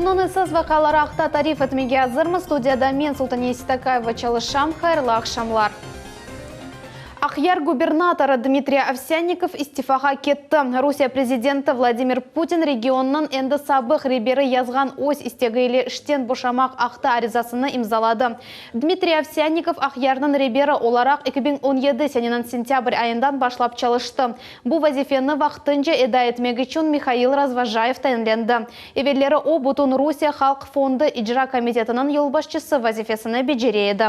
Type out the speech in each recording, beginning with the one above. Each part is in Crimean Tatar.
Künniñ esas vaqiaları aqta tarif etmege azırmız. Studiyada men, Sultaniye Seytakayeva, çalışam. Hayırlı aqşamlar. Aqyar gubernatorı Dmitriy Ovsânnikov istifağa ketti. Rusiye prezidenti Vladimir Putin regionnıñ endi sabıq reberi yazğan öz istegi ile işten boşamaq aqta arizasını imzaladı. Dmitriy Ovsânnikov Aqyarnıñ reberi olaraq 2017 seneniñ sentâbr ayından başlap çalıştı. Bu vazifeni vaqtınca eda etmek içün Mihail Razvojayev tayinlendi. Evelleri o, Bütün Rusiye halq fondı icra komitetiniñ yolbaşçısı vazifesini becere edi.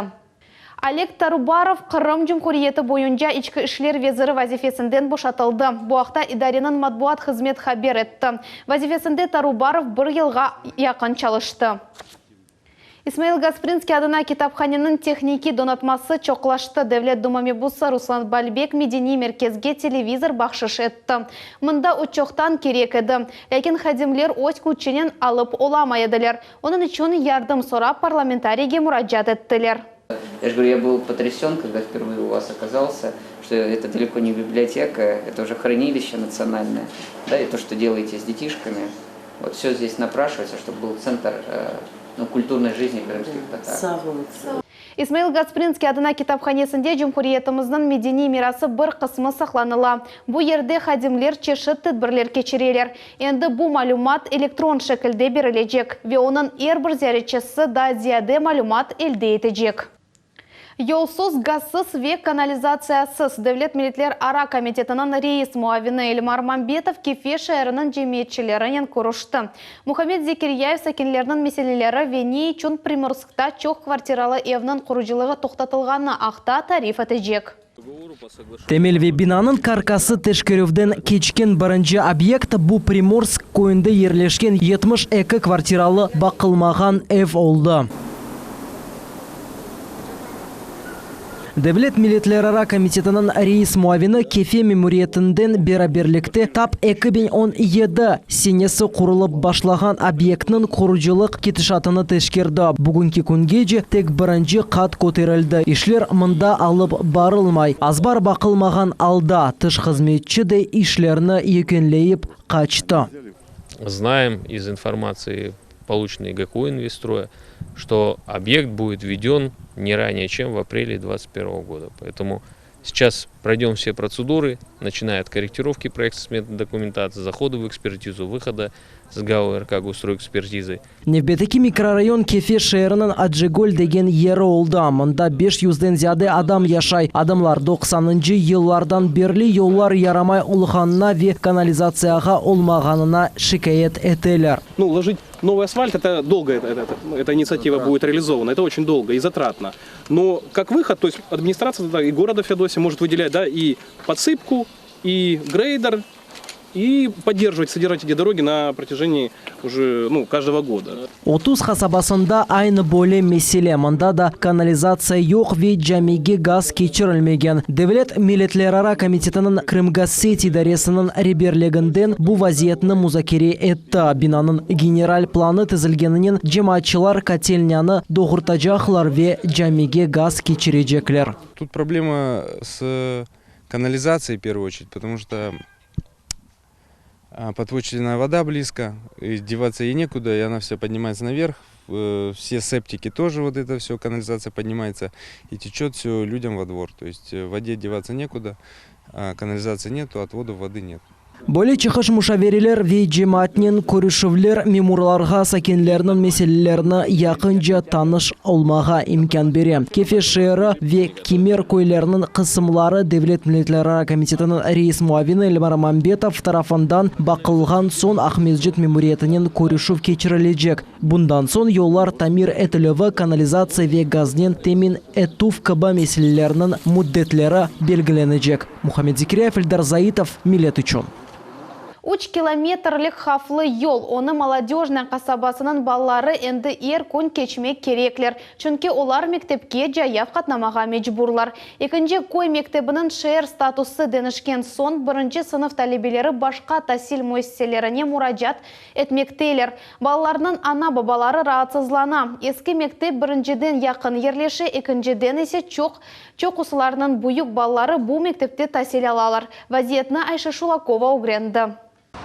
Oleg Tarubarov Qırım Cumhuriyeti boyunca içki işler veziri vazifesinden boşatıldı. Bu aqta idareniñ matbuat hızmet haber etti. Vazifesinde Tarubarov bir yılğa yaqın çalıştı. İsmail Gasprinskiy adına kitaphaneniñ tehnikiy donatması çoqlaştı. Devlet Duma mebusı Ruslan Balbek medeniy merkezge televizor bahşış etti. Mında o çoqtan kerek edi. Lâkin hadimler öz küçünen alıp olamay ediler. Onıñ içün yardım sorap parlamentariyge muracaat ettiler. Я же говорю, я был потрясен, когда впервые у вас оказался, что это далеко не библиотека, это уже хранилище национальное, да, и то, что делаете с детишками, вот все здесь напрашивается, чтобы был центр ну, культурной жизни крымских татар. İsmail Gasprinskiy adına kitaphanesinde cumhuriyetimizniñ medeniy mirası bir qısmı saqlanıla. Bu yerde hadimler çeşit tedbirler keçireler. Endi bu malümat elektron şekilde berilecek ve onıñ er bir ziyaretçisi daa ziyade malümat elde etecek. Yolsuz, gazsız ve kanalizatsiyasız Devlet milletlerara komitetiniñ reis muavini Elmar Mambetov Kefe şeeriniñ cemiyetçilerinen körüşti. Muhammed Zekiryayev sakinlerniñ meseleleri ve ne içün Primorskta çoq kvartiralı evniñ qurucılığı toqtatılğanı aqta tarif etecek. Temel ve binanıñ karkası teşkerüvden keçken birinci obyekt bu Primorsk köyünde yerleşken 72 kvartiralı baqılmağan ev oldı. Devlet milletlerara komitetiniñ reis muavini Kefe memuriyetinden beraberlikte tap 2017 senesi qurulıp başlağan obyektniñ qurucılıq ketişatını teşkerdi. Bugünki küngece tek birinci qat köterildi, işler mında alıp barılmay. Azbar baqılmağan alda, tış hızmetçi de işlerni yekünleyip qaçtı. Znaem iz informatsii, poluçennoy GKU Investroya, çto obyekt budet vvedën ne ranее, çem v aprele dvadtsat pervogo goda. Poetomu seyças proydem vse protsedurı, načinaya ot korrektirovki proektno-smetnoy dokumentatsii, zahoda v ekspertizu, vıhoda s GAO RK Gosstroyekspertizı. Nevbetteki mikrorayon Kefe şeeriniñ Acıgöl degen yeri oldı. Mında beş yüzden ziyade adam yaşay. Adamlar doqsanıncı yıllardan berli yollar yaramay olğanına ve kanalizatsiyağa olmağanına şikâyet eteler. Nu, ложить новый асфальт, это долго эта инициатива будет реализована, это очень долго и затратно. Но как выход, то есть администрация и города Феодосия может выделять, да, и подсыпку, и грейдер, и поддерживать, содержать эти дороги на протяжении уже, ну, каждого года. Otuz qasabasında aynı böyle mesele, mında da kanalizatsiya yoq ve camige gaz keçirilmegen. Devlet milletlerara komitetiniñ Krımgazset idaresiniñ reberliginden bu vaziyetni muzakere etti. Binanıñ general planı tizilgeninen cemaatçılar kotelnânı doğurtacaqlar ve camige gaz keçirecekler. Tut problema s kanalizatsiей v первую очередь, потому что подпочвенная вода близко, и деваться ей некуда, и она вся поднимается наверх. Все септики тоже вот это все, канализация поднимается и течет все людям во двор. То есть воде деваться некуда, канализации нету, отводов воды нет. Böyle çıqış muşavereler ve cemaatnen körüşüvler memurlarğa sakinlerniñ meselelerini yaqınca tanış olmağa imkân bere. Kefe şeeri ve Kemer köyleriniñ qısımları Devlet milletlerara komitetiniñ reis muavini Elmar Mambetov tarafından baqılğan soñ Aqmescit memuriyetinen körüşüv keçirilecek. Bundan soñ yollar tamir etilüvi, kanalizatsiya ve gaznen temin etüv kibi meselelerniñ müddetleri belgilenecek. Muhammed Zekiryayev, Eldar Zaitov, Millet içün. Üç kilometrlik havflı yol, onı Molodöjnaya qasabasınıñ balaları endi er kün keçmek kerekler, çünki olar mektepke cayav qatnamağa mecburlar. Ekinci köy mektebiniñ şeer statusı deñişken soñ, birinci sınıf talebeleri başqa tasil müessiselerine muracaat etmekteler. Balalarnıñ ana-babaları raatsızlana. Eski mektep birinciden yaqın yerleşe, ekinciden ise çoq Çoqusılarnıñ büyük balaları bu mektepte tasil alalar. Vaziyetni Ayşe Şulakova ögrendi.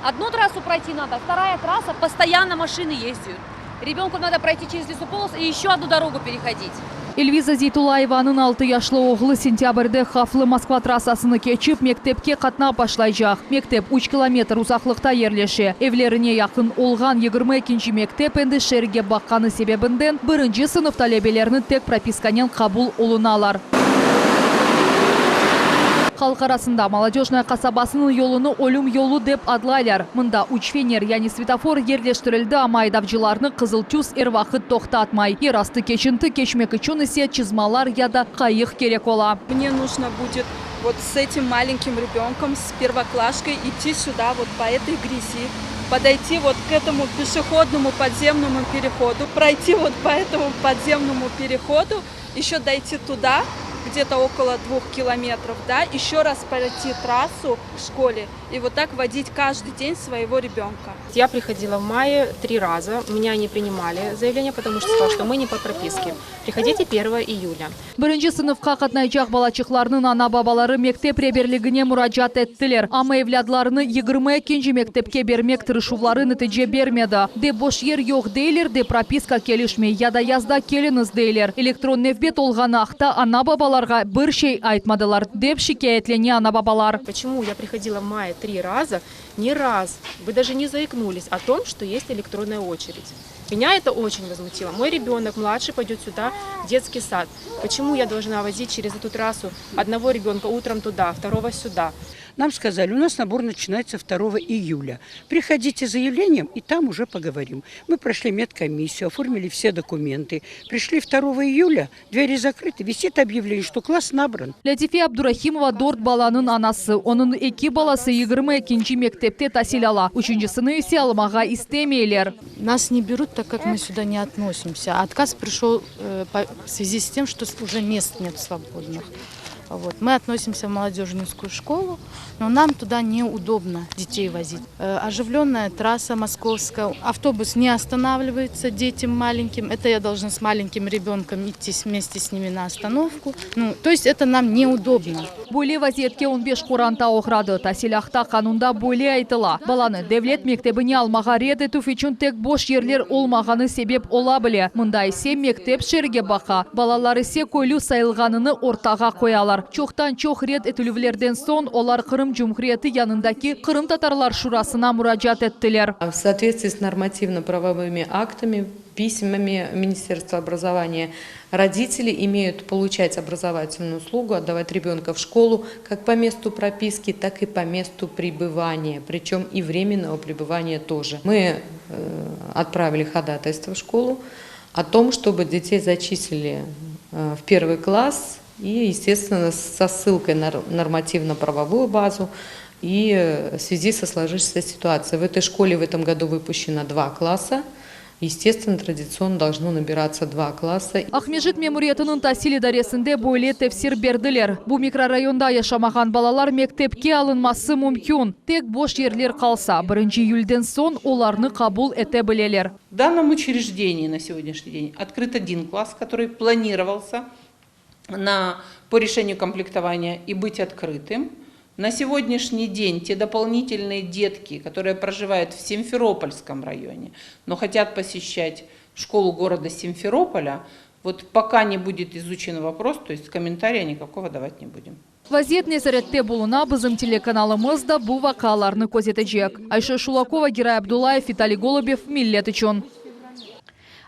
Odnu trassu proyti nado, vtoraya trassa, postoyanno maşiny ezdiyut. Ребенку надо пройти через лесополосу и еще одну дорогу переходить. Elviza Zeytullayevanıñ altı yaşlı oğlu sentâbrde havflı Moskva trassasını keçip, mektepke qatnap başlaycaq. Mektep üç kilometr uzaqlıqta yerleşe. Evlerine yaqın olğan yigirmi ekinci mektep endi şeerge baqqanı sebebinden birinci sınıf talebelerini tek propiskanen qabul olunalar. Halq arasında Molodöjnaya qasabasınıñ yolunı Ölüm yolu dep adlaylar. Mında üç fener, yani svetofor yerleştirildi, amma aydavcılarnı qızıl tüs er vaqıt toqtatmay. Yerastı keçinti keçmek içün ise çızmalar ya da qayıq kerek ola. Mne нужно будет вот с этим маленьким ребенком, с первоклашкой идти сюда вот по этой грязи, подойти вот к этому пешеходному подземному переходу, пройти вот по этому подземному переходу, еще дойти туда, где-то около двух километров, да, еще раз пройти трассу к школе и вот так водить каждый день своего ребенка. Я приходила в мае три раза, меня не принимали заявление, потому что сказала, что мы не по прописке. Приходите 1 июля. Birinci sınıfqa qatnaycaq balaçıqlarnıñ ana-babaları mektep reberligine muracaat ettiler, amma evlâdlarını 22-nci mektepke bermek tırışuvları netice bermedi. De boş yer yoq deyler, de propiska kelişmey ya da yazda keliñiz deyler. Elektron nevbet olğanı aqta ana-babalarğa bir şey aytmadılar, dep şikâyetlene ana-babalar. Почему я приходила в мае три раза, ни раз вы даже не заикнулись о том, что есть электронная очередь. Меня это очень возмутило. Мой ребенок младший пойдет сюда, в детский сад. Почему я должна возить через эту трассу одного ребенка утром туда, второго сюда? Нам сказали, у нас набор начинается 2 июля. Приходите с заявлением, и там уже поговорим. Мы прошли медкомиссию, оформили все документы. Пришли 2 июля, двери закрыты, висит объявление, что класс набран. Lâtife Abdurahimova dört balanıñ anası. Onıñ eki balası 22-nci mektepte tasil ala. Üçüncisini ise almağa istemeyler. Нас не берут, так как мы сюда не относимся. Отказ пришел э, по- в связи с тем, что уже мест нет свободных. Вот. Мы относимся в молодежнинскую школу, но нам туда неудобно детей возить. Э, Оживленная трасса московская, автобус не останавливается детям маленьким. Это я должна с маленьким ребенком идти с- вместе с ними на остановку. Ну, то есть это нам неудобно. Böyle vaziyetke 15 qoranta oğradı. Tasil aqta qanunda böyle aytıla. Balanı devlet mektebine almağa red etüv içün tek boş yerler olmağanı sebep ola bile. Mında ise mektep şeerge baqa. Balalar ise köylü sayılğanını ortağa qoyalar. Çoqtan çoq red etilüvlerden soñ olar Qırım Cumhuriyeti yanındaki Qırımtatarlar Şurasına muracaat ettiler. В соответствии с нормативно-правовыми актами, письмами Министерства образования, родители имеют получать образовательную услугу, отдавать ребенка в школу как по месту прописки, так и по месту пребывания, причем и временного пребывания тоже. Мы э, отправили ходатайство в школу о том, чтобы детей зачислили э, в первый класс и, естественно, со ссылкой на нормативно-правовую базу и э, в связи со сложившейся ситуацией. В этой школе в этом году выпущено два класса. Естественно, традиционно должно набираться два класса. Aqmescit memuriyetiniñ tasil idaresinde böyle tefsir berdiler. Bu mikrorayonda yaşamağan balalar mektepke alınması mümkün. Tek boş yerler qalsa, birinci iyülden soñ olarnı qabul ete bileler. В данном учреждении на сегодняшний день открыт один класс, который планировался на, по решению комплектования и быть открытым. На сегодняшний день те дополнительные детки, которые проживают в Симферопольском районе, но хотят посещать школу города Симферополя, вот пока не будет изучен вопрос, то есть комментария никакого давать не будем. Vaziyet nezarette buluna bizim telekanalımız da bu vaqialarnı közetecek. Ayşe Şulakova, Giray Abdullayev, Vitaliy Golubev, Millet içün.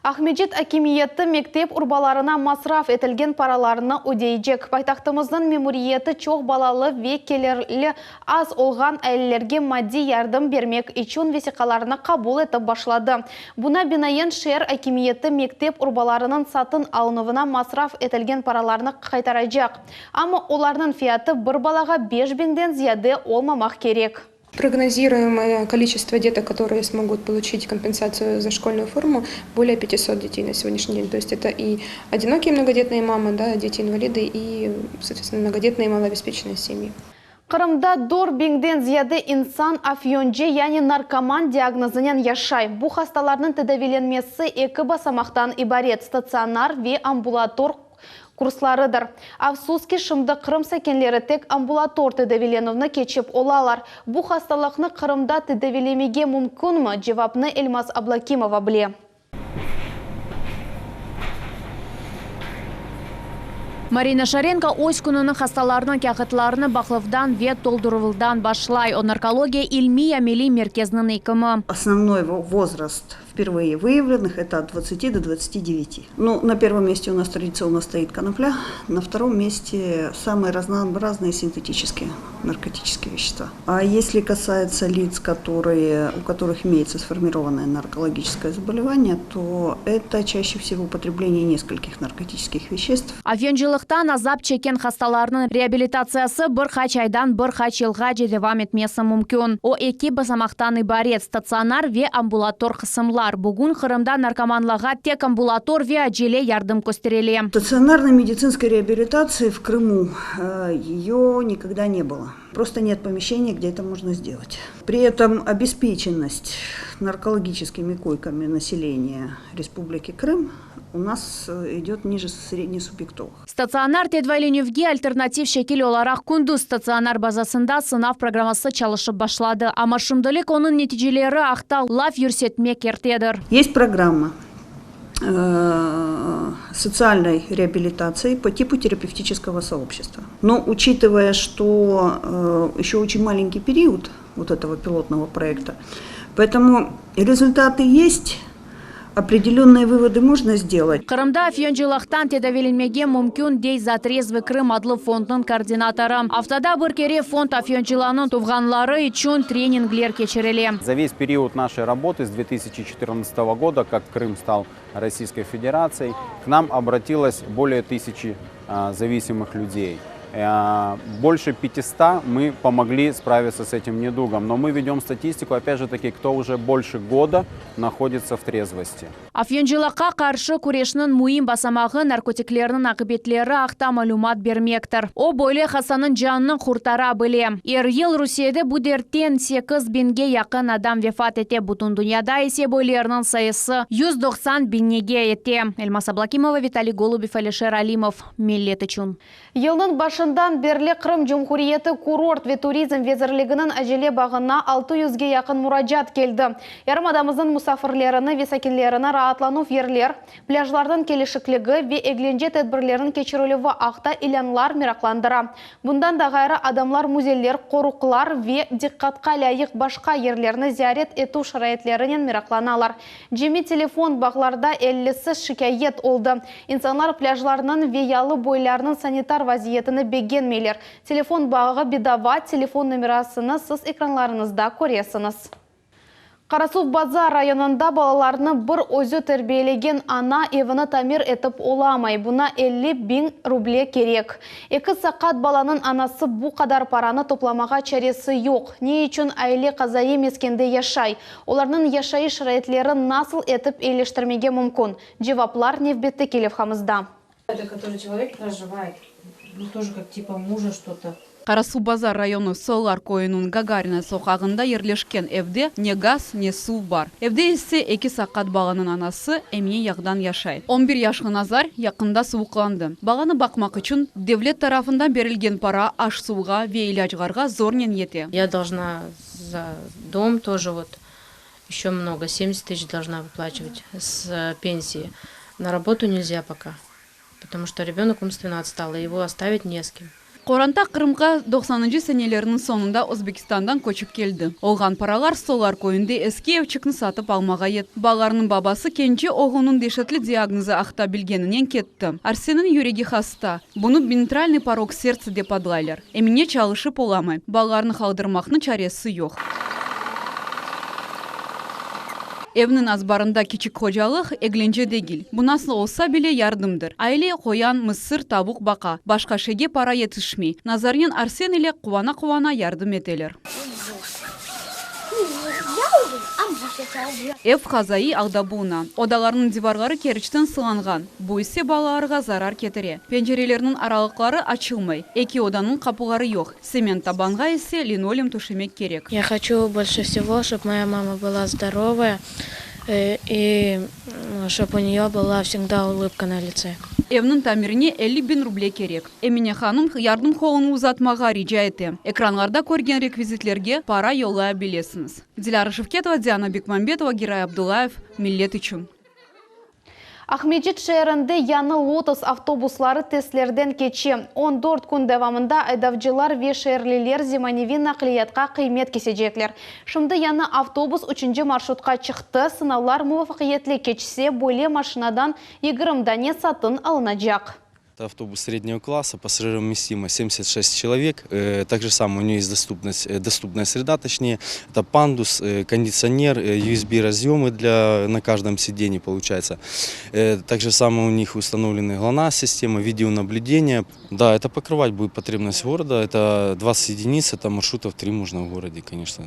Aqmescit akimiyeti mektep urbalarına masraf etilgen paralarını ödeycek. Paytahtımıznıñ memuriyeti çoq balalı ve kelirli az olğan ailelerge maddiy yardım bermek içün vesiqalarını qabul etip başladı. Buña binaen şeer akimiyeti mektep urbalarınıñ satın alınuvına masraf etilgen paralarını qaytaracaq. Amma olarnıñ fiyatı bir balağa 5000-den ziyade olmamaq kerek. Прогнозируемое количество деток, которые смогут получить компенсацию за школьную форму, более 500 детей на сегодняшний день. То есть это и одинокие многодетные мамы, да, дети-инвалиды и, соответственно, многодетные малообеспеченные семьи. Qırımda 4000-den ziyade insan afyoncı, yani narkoman diagnozınen yaşay. Bu hastalarnıñ tedaviylenmesi eki basamaqtan ibaret statsionar ve ambulator kurslarıdır. Afsus ki, şimdi Qırım sakinleri tek ambulator tedaviylenüvni keçip olalar. Bu hastalıqnı Qırımda tedaviylemege mümkünmi? Cevapnı Elmaz Ablakimova bile. Marina Şarenko öz kününi hastalarnıñ kâğıtlarını baqluvdan ve tolduruvldan başlay. O, narkologiya ilmiy-ameliy merkeziniñ ekimi. Osnovnoy возраст впервые выявленных, это от двадцати до двадцати девяти. Ну, на первом месте у нас традиционно стоит конопля, на втором месте самые разнообразные синтетические наркотические вещества. А если касается лиц, которые, у которых имеется сформированное наркологическое заболевание, то это чаще всего употребление нескольких наркотических веществ. Afyoncılıqtan azap çekken hastalarnıñ reabilitatsiyası bir qaç aydan bir qaç yılğace devam etmesi mümkün. O, eki basamaqtan ibaret, statsionar ve ambulator qısımlar. Bugün Qırımda narkomanlarğa tek ambulator ve acele yardım kösterile. Стационарной медицинской реабилитации в Крыму ее никогда не было. Просто нет помещения, где это можно сделать. При этом обеспеченность наркологическими койками населения Республики Крым у нас идет ниже среднесубъектовых. Statsionar tedaviylenüvge alternativ şekil olaraq kündüz statsionar bazasında sınav programması çalışıp başladı. Amma şimdilik onıñ neticeleri aqta laf yürsetmek ertedir. Есть программа социальной реабилитации по типу терапевтического сообщества. Но учитывая, что еще очень маленький период вот этого пилотного проекта, поэтому результаты есть, определенные выводы можно сделать. Qırımda afyoncılıqtan tedaviylenmege mümkün, dey За трезвый Крым adlı fondnıñ koordinatorı. Aftada bir kere fond afyoncılarnıñ tuvğanları içün treningler keçirile. За весь период нашей работы с 2014 года, как Крым стал Российской Федерацией, к нам обратилось более тысячи зависимых людей. Больше 500 мы помогли справиться с этим недугом. Но мы ведем статистику, опять же таки, кто уже больше года находится в трезвости. Afyoncılıqqa qarşı küreşniñ müim basamağı narkotiklerniñ aqibetleri aqta malümat bermektir. O, böyle hastanıñ canını qurtara bile. Er yıl Rusiyede bu dertten 8 biñge yaqın adam vefat ete, bütün dünyada ise böylelerniñ sayısı 190 biñge yete. Elmaz Ablakimova, Vitaliy Golubev, Alişer Alimov. Millet içün. Yılnıñ başından berli Qırım Cumhuriyeti Kurort ve turizm vezirliginiñ acele bağına 600ge yaqın muracaat keldi. Yarımadamıznıñ musafirlerini ve sakinlerini raatlanuv yerler, plâjlarnıñ kelişikligi ve eglence tedbirleriniñ keçirilüvi aqta ilânlar meraqlandıra. Bundan da ğayrı, adamlar müzeyler, qoruqlar ve diqqatqa lâyıq başqa yerlerni ziyaret etüv şaraitlerinen meraqlanalar. Cemi telefon bağlarda ellisi şikâyet oldı. İnsanlar plâjlarnıñ ve yalı boylarnıñ sanitar vaziyetini begenmeyler. Telefon bağı bedava, telefon nomerasını siz ekranlarıñızda köresiñiz. Qarasuvbazar rayonında balalarını bir özü terbiyelegen ana evini tamir etip olamay. Buña 50 biñ ruble kerek. Eki saqat balanıñ anası bu qadar paranı toplamağa çaresi yoq. Ne içün aile qazaiy meskende yaşay? Olarnıñ yaşayış şaraitleri nasıl etip eyileştirmege mümkün? Cevaplar nevbetteki levhamızda. Это который человек проживает, ну тоже как типа мужа что-то. Qarasuvbazar rayonı Sollar köyüniñ Gagarina soqağında yerleşken evde ne gaz, ne suv bar. Evde ise eki saqat balanıñ anası Emine Yağdan yaşay. 11 yaşlı Nazar yaqında suvuqlandı. Balanı baqmaq içün devlet tarafından berilgen para aş-suvğa ve ilâclarğa zornen yete. Я должна за дом тоже вот еще много, 70 тысяч должна выплачивать с пенсии. На работу нельзя пока, потому что ребенок умственно отстал, и его оставить не с кем. Qoranta Qırımğa 90-ncı senelerniñ soñunda Özbekistandan köçip keldi. Olğan paralar Sollar köyünde eski evçikni satıp almağa yetti. Balalarnıñ babası kence oğlunıñ deşetli diagnozı aqta bilgeninen ketti. Arsenniñ yüregi hasta. Bunı mitrальный порок сердца dep adlaylar. Emine çalışıp olamay. Balalarnı qaldırmaqnıñ çaresi yoq. Evniñ azbarında kiçik hocalıq eglence degil. Bu nasıl olsa bile yardımdır. Aile qoyan, mısır, tavuq baqa. Başqa şeyge para yetişmey. Nazarnen Arsen ile quvana-quvana yardım eteler. Ev qazaiy alda buluna. Odalarnıñ divarları keriçten sılanğan. Bu ise balalarğa zarar ketire. Pencerelerniñ aralıqları açılmay. Eki odanıñ qapuları yoq. Tsement tabanğa ise linoleum töşemek kerek. Я хочу больше всего, чтобы моя мама была здоровая и чтобы у нее была всегда улыбка на лице. Evniñ tamirine 50 biñ ruble kerek. Emine hanım yardım qolunı uzatmağa rica ete. Ekranlarda körgen rekvizitlerge para yollaya bilesiñiz. Dilâra Şevketova, Diana Bekmambetova, Giray Abdullayev, Millet içün. Aqmescit şeerinde yañı Lotos avtobusları testlerden keçe. On dört kün devamında aydavcılar ve şeerliler zemaneviy naqliyatqa qıymet kesecekler. Şimdi yañı avtobus üçünci marşrutqa çıqtı, sınavlar muvafaqiyetli keçse, böyle maşinadan 20 dane satın alınacaq. Это автобус среднего класса, пассажировместимость 76 человек. Так же самое у него есть доступность, доступная среда, точнее, это пандус, кондиционер, USB разъемы для, на каждом сиденье получается. Так же самое у них установлены ГЛОНАСС-система, видеонаблюдение. Да, это покрывать будет потребность города, это 20 единиц, это маршрутов 3 можно в городе, конечно.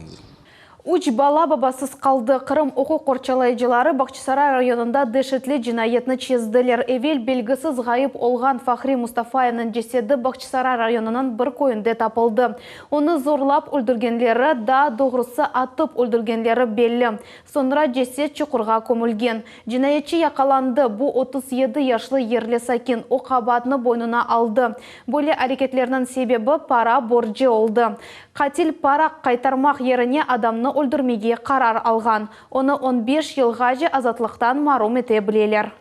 Üç bala babasız qaldı. Qırım uquq qorçalayıcıları Bağçasaray rayonında deşetli cinayetni çezdiler. Evel belgisiz ğayıp olğan Fahri Mustafayevniñ cesedi Bağçasaray rayonınıñ bir köyünde tapıldı. Onı zorlap öldürgenleri, daa doğrusı atıp öldürgenleri belli. Soñra ceset çuqurğa kömülgen. Cinayetçi yaqalandı, bu 37 yaşlı yerli sakin, o qabaatnı boynuna aldı. Böyle areketlerniñ sebebi para borcı oldı. Qatil para qaytarmaq yerine adamnı öldürmege qarar alğan. Onı on beş yılğace azatlıqtan marum ete bileler.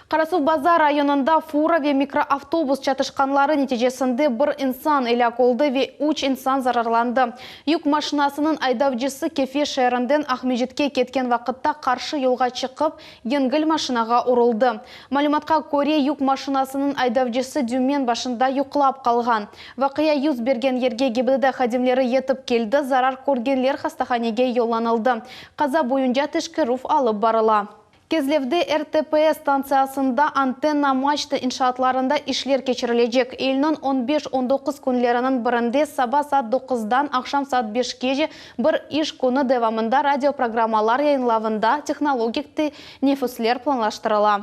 Qarasuvbazar rayonında fura ve mikroavtobus çatışqanları neticesinde bir insan elâk oldı ve üç insan zararlandı. Yük maşinasınıñ aydavcısı Kefe şeerinden Aqmescitke ketken vaqıtta qarşı yolğa çıqıp, yengil maşinağa uruldı. Malümatqa köre, yük maşinasınıñ aydavcısı dümen başında yuqlap qalğan. Vaqia yüz bergen yerge GİBDD hadimleri yetip keldi, zarar körgenler hastahanege yollanıldı. Qaza boyunca teşkerüv alıp barıla. Kezlevde RTPS stantsiyasında antenna-maçta inşaatlarında işler keçirilecek. İyülniñ on beş-on doquz künleriniñ birinde saba saat doquzdan aqşam saat beşkece bir iş künü devamında radioprogrammalar yayınlavında tehnologik teneffüsler planlaştırıla.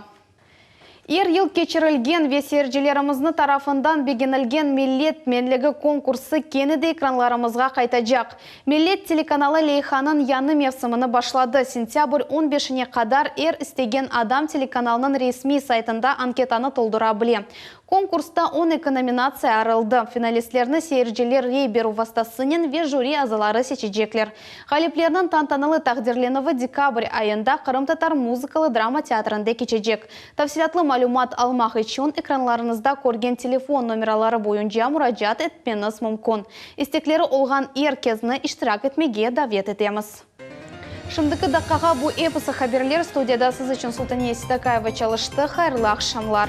Er yıl keçirilgen ve seyircilerimizni tarafından begenilgen Millet menligi konkursı kene de ekranlarımızğa qaytacaq. Millet telekanalı leyhanıñ yañı mevsimini başladı. Sentâbr on beşine qadar er istegen adam telekanalnıñ resmiy saytında anketanı toldura bile. Konkursta 12 nominatsiya ayırıldı. Finalistlerni seyirciler rey berüv vastasınen ve jüri azaları seçecekler. Ğaliplerniñ tantanalı taqdirlenüvi dekabr ayında Qırımtatar muzıkalı drama teatrinde keçecek. Tafsilâtlı malümat almaq içün ekranlarıñızda körgen telefon nomeraları boyunca muracaat etmeñiz mümkün. İstekleri olğan er kesni iştirak etmege davet etemiz. Şimdiki daqqağa bu episi haberler. Studiyada siz içün Sultaniye Seytakayeva çalıştı. Hayırlı aqşamlar.